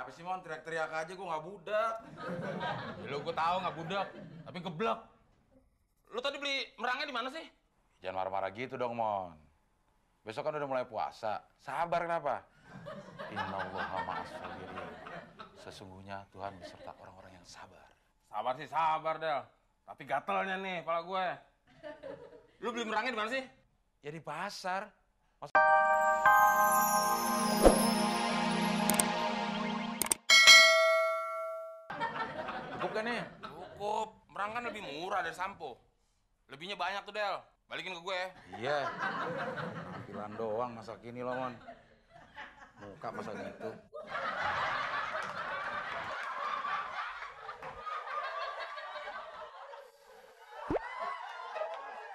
Apa sih Mon, teriak-teriak aja, gue nggak budak. Ya, lu gue tahu nggak budak, tapi geblek. Lu tadi beli merangnya di mana sih? Jangan marah-marah gitu dong Mon. Besok kan udah mulai puasa. Sabar kenapa? Innallaha ma'as-sabirin. Sesungguhnya Tuhan beserta orang-orang yang sabar. Sabar sih sabar Del, tapi gatelnya nih kepala gue. Lu beli merangnya di mana sih? Ya di pasar. Cukup kan nih? Cukup, merang kan lebih murah dari sampo. Lebihnya banyak tuh Del, balikin ke gue. Iya. Tampilan doang masa kini lo Mon. Muka masa gitu.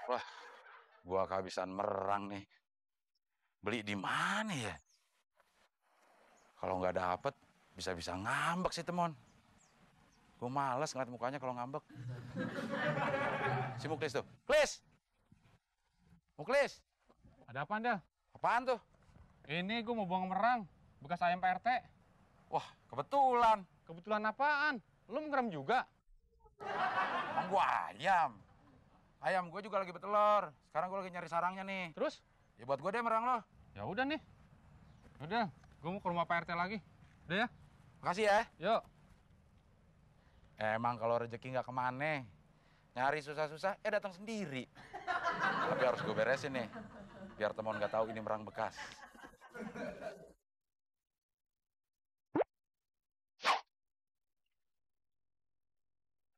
Wah, gua kehabisan merang nih. Beli di mana ya? Kalau nggak dapet, bisa-bisa ngambek sih Temon. Gue males ngeliat mukanya kalau ngambek. Si Muklis tuh. Klis! Muklis! Ada apaan, Del? Apaan tuh? Ini gue mau buang merang, bekas ayam Pak RT. Wah, kebetulan. Kebetulan apaan? Lu ngeram juga? Emang gue ayam. Ayam gue juga lagi bertelur. Sekarang gue lagi nyari sarangnya nih. Terus? Ya buat gue deh merang lo. Ya udah nih. Udah, gue mau ke rumah Pak RT lagi. Udah ya? Makasih ya. Yuk. Emang kalau rezeki nggak kemana, nyari susah-susah, datang sendiri. Tapi harus gue beresin nih, biar teman nggak tahu ini merang bekas.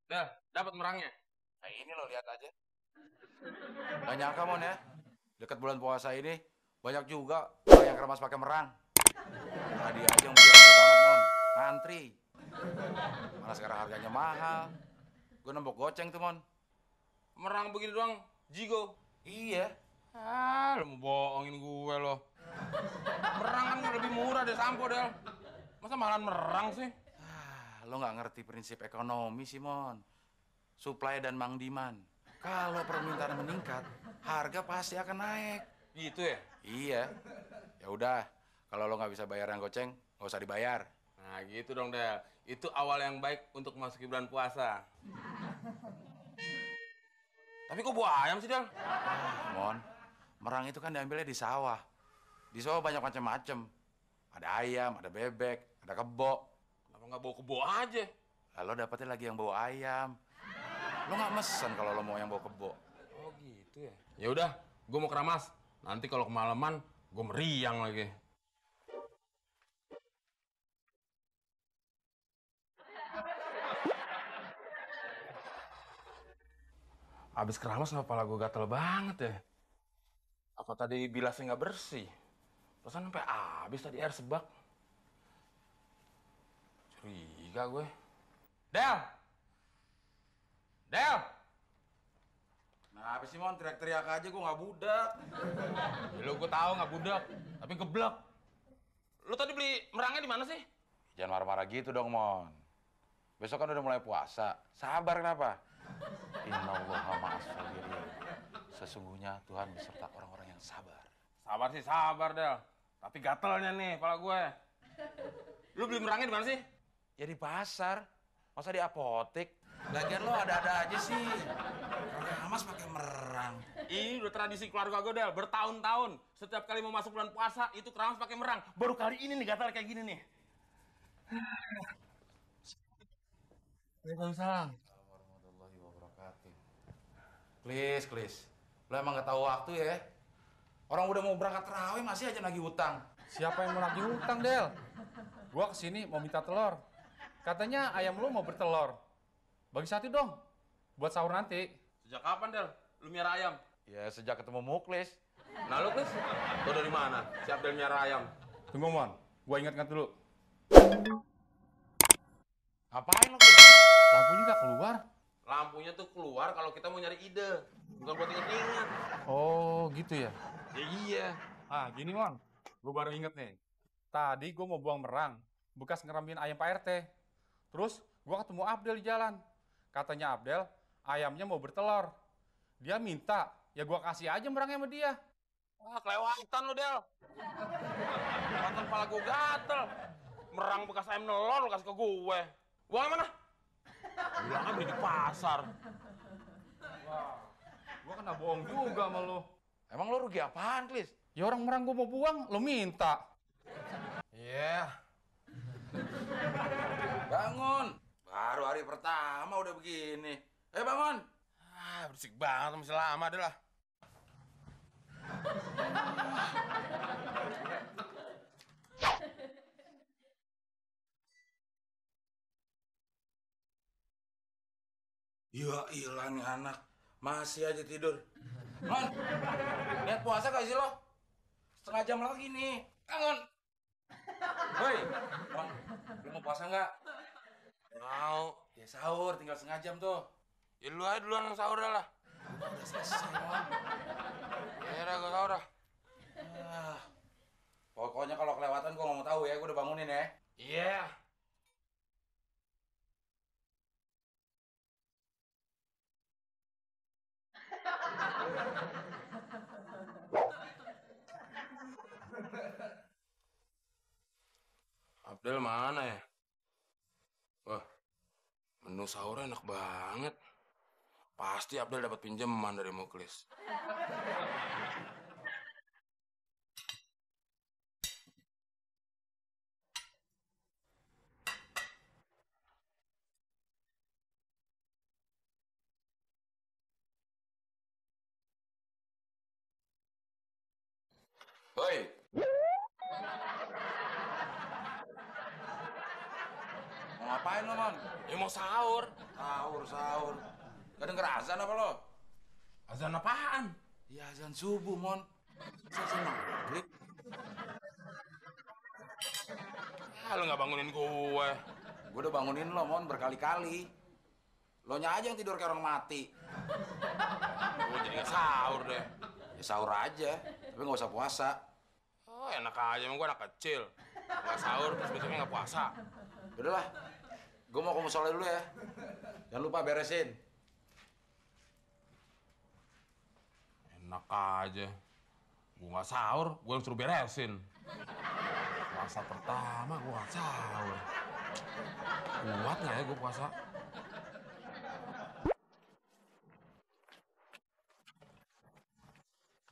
Del, dapat merangnya. Nah ini lo lihat aja. Gak nyangka Mon ya, dekat bulan puasa ini banyak juga orang yang keramas pakai merang. Tadi aja yang beli rame banget Mon, ngantri. Mana sekarang harganya mahal. Gue nembok goceng tuh Mon. Merang begini doang, jigo. Iya. Ah, lu mau bohongin gue lo. Merang kan lebih murah dari sampo Del. Masa malah merang sih? Lo nggak ngerti prinsip ekonomi sih Mon. Supply dan mang demand. Kalau permintaan meningkat, harga pasti akan naik. Gitu ya? Iya. Ya udah, kalau lo nggak bisa bayar yang goceng, nggak usah dibayar. Nah gitu dong Del. Itu awal yang baik untuk memasuki bulan puasa. Tapi kok buah ayam sih Del? Mon, merang itu kan diambilnya di sawah. Di sawah banyak macam-macam. Ada ayam, ada bebek, ada kebo. Kenapa nggak bawa kebo aja? Lalu dapetnya lagi yang bawa ayam. Lo nggak mesen kalau lo mau yang bawa kebo. Oh gitu ya? Ya udah, gue mau keramas. Nanti kalau kemalaman, gue meriang lagi. Abis keramas kepala gue gatel banget ya. Apa tadi bilasnya nggak bersih? Perasaan sampai habis tadi air sebak. Curiga gue. Del! Del! Nah, apa sih Mon, teriak-teriak aja, gue nggak budak. Ya, lu gue tahu nggak budak, tapi geblek. Lu tadi beli merangnya di mana sih? Jangan marah-marah gitu dong Mon. Besok kan udah mulai puasa. Sabar kenapa? Innallaha ma'as-sabirin. Sesungguhnya Tuhan beserta orang-orang yang sabar. Sabar sih sabar Del, tapi gatelnya nih kepala gue. Lu beli merangnya di mana sih? Ya di pasar. Masa di apotek? Lagian lo ada-ada aja sih. Keramas pakai merang. Ini udah tradisi keluarga gue Del, bertahun-tahun. Setiap kali mau masuk bulan puasa, itu keramas pakai merang. Baru kali ini nih gatal kayak gini nih. Waalaikumsalam. Warahmatullahi wabarakatuh. Klis. Lo emang gak tahu waktu ya? Orang udah mau berangkat terawih masih aja nagih utang. Siapa yang mau nagih utang, Del? Gua kesini mau minta telur. Katanya ayam lu mau bertelur. Bagi satu dong, buat sahur nanti. Sejak kapan Del, lu miara ayam? Ya sejak ketemu Muklis. Nah lu Klis, lu dari mana? Siap Del miara ayam? Tunggu, Mon. Gua ingat-ingat dulu. Ngapain lo Klis? Lampunya nggak keluar. Lampunya tuh keluar kalau kita mau nyari ide, bukan buat inget-inget. Oh, gitu ya? Ya iya. Ah, gini, Mon. Gue baru inget nih. Tadi gue mau buang merang, bekas ngeramin ayam Pak RT. Terus gue ketemu Abdel di jalan. Katanya Abdel, ayamnya mau bertelur. Dia minta, ya gue kasih aja merangnya sama dia. Wah, kelewatan lu Del. Kelewatan kepala gue gatel. Merang bekas ayam nelor lu kasih ke gue. Uangnya mana? Bilangnya beli di pasar. Wah, gua kena bohong juga sama lo. Emang lo rugi apaan, Klis? Ya orang merang gua mau buang, lo minta. Iya. Bangun. Baru hari pertama udah begini. Bangun. Berisik banget, masih lama deh lah. Ya ilah nih anak. Masih aja tidur. Mon, niat puasa gak sih lo? Setengah jam lagi nih. Bangun. Hoi, Mon, lu mau puasa nggak? Mau. Ya sahur, tinggal setengah jam tuh. Ya lu aja duluan sahur dah lah. Udah selesai, Mon. Ya udah, gue sahur dah. Ah, pokoknya kalau kelewatan gue nggak mau tahu ya, gue udah bangunin ya. Iya. Abdel mana ya? Wah, menu sahurnya enak banget. Pasti Abdel dapat pinjaman dari Muklis. Hoi. Mau ngapain lo, Mon? Ya mau sahur. Sahur. Gak denger azan apa lo? Azan apaan? Ya azan subuh, Mon. Azan maghrib. Lu nggak bangunin gue. Gue udah bangunin lo, Mon, berkali-kali. Lo nya aja yang tidur kayak orang mati. Gue jadi nggak sahur deh. Ya sahur aja, tapi nggak usah puasa. Oh, enak aja, emang gue anak kecil. Nggak sahur, terus besoknya nggak puasa. Udahlah, gue mau ke musola dulu ya. Jangan lupa beresin. Enak aja. Gue nggak sahur, gue yang suruh beresin. Puasa pertama gue nggak sahur. Kuat nggak ya gue puasa?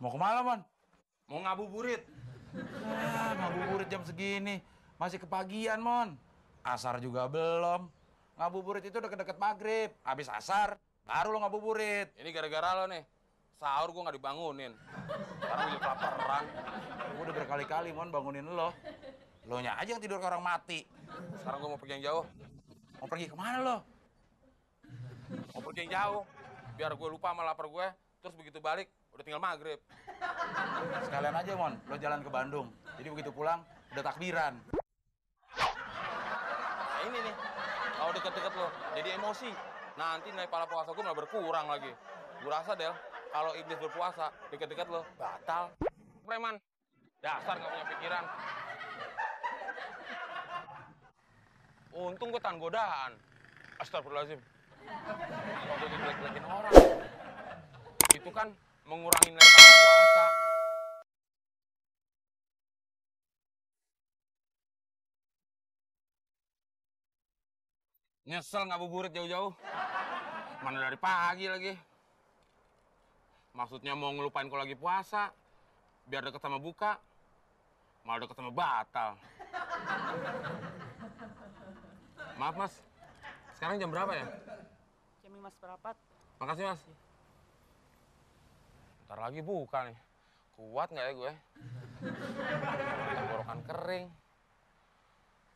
Mau kemana, Mon? Mau ngabuburit. Ngabuburit jam segini. Masih kepagian, Mon. Asar juga belum. Ngabuburit itu deket-deket maghrib. Habis asar, baru lo ngabuburit. Ini gara-gara lo nih. Sahur gue nggak dibangunin. Sekarang gue kelaparan. Gue udah berkali-kali, Mon, bangunin lo. Lo nya aja yang tidur kayak orang mati. Sekarang gue mau pergi yang jauh. Mau pergi kemana lo? Mau pergi yang jauh. Biar gue lupa sama lapar gue. Terus begitu balik, udah tinggal maghrib. Sekalian aja, Mon. Lo jalan ke Bandung. Jadi begitu pulang, udah takbiran. Nah ini nih. Kalau deket-deket lo, jadi emosi. Nanti nilai pahala puasa gue malah berkurang lagi. Gue rasa, Del, kalau iblis berpuasa, deket-deket lo, batal. Preman. Dasar nggak punya pikiran. Untung gue tahan godaan. Astagfirullahaladzim. Kalau gue jelek-jelekin orang, itu kan mengurangi nilai pahala puasa. Nyesel ngabuburit jauh-jauh. Mana dari pagi lagi. Maksudnya mau ngelupain kalau lagi puasa, biar deket sama buka, malah deket sama batal. Maaf, Mas. Sekarang jam berapa ya? Jam 5:04. Makasih, Mas. Ntar lagi buka nih. Kuat nggak ya gue? Tenggorokan kering,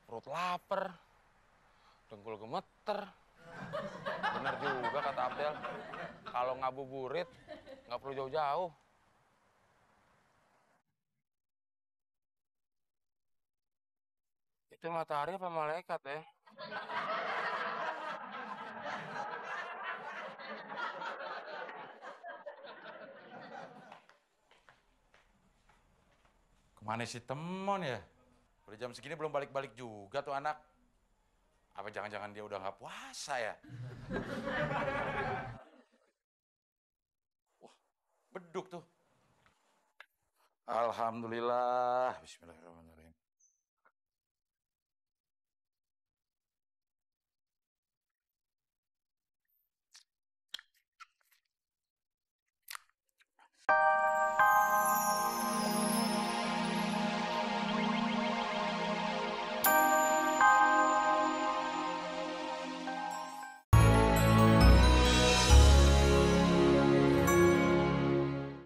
perut lapar, dengkul gemeter. Bener juga kata Abdel. Kalau ngabuburit, nggak perlu jauh-jauh. Itu matahari apa malaikat ya? Kemana si Temon ya? Udah jam segini belum balik-balik juga tuh anak. Apa jangan-jangan dia udah nggak puasa ya? Wah, beduk tuh. Alhamdulillah. Bismillahirrahmanirrahim.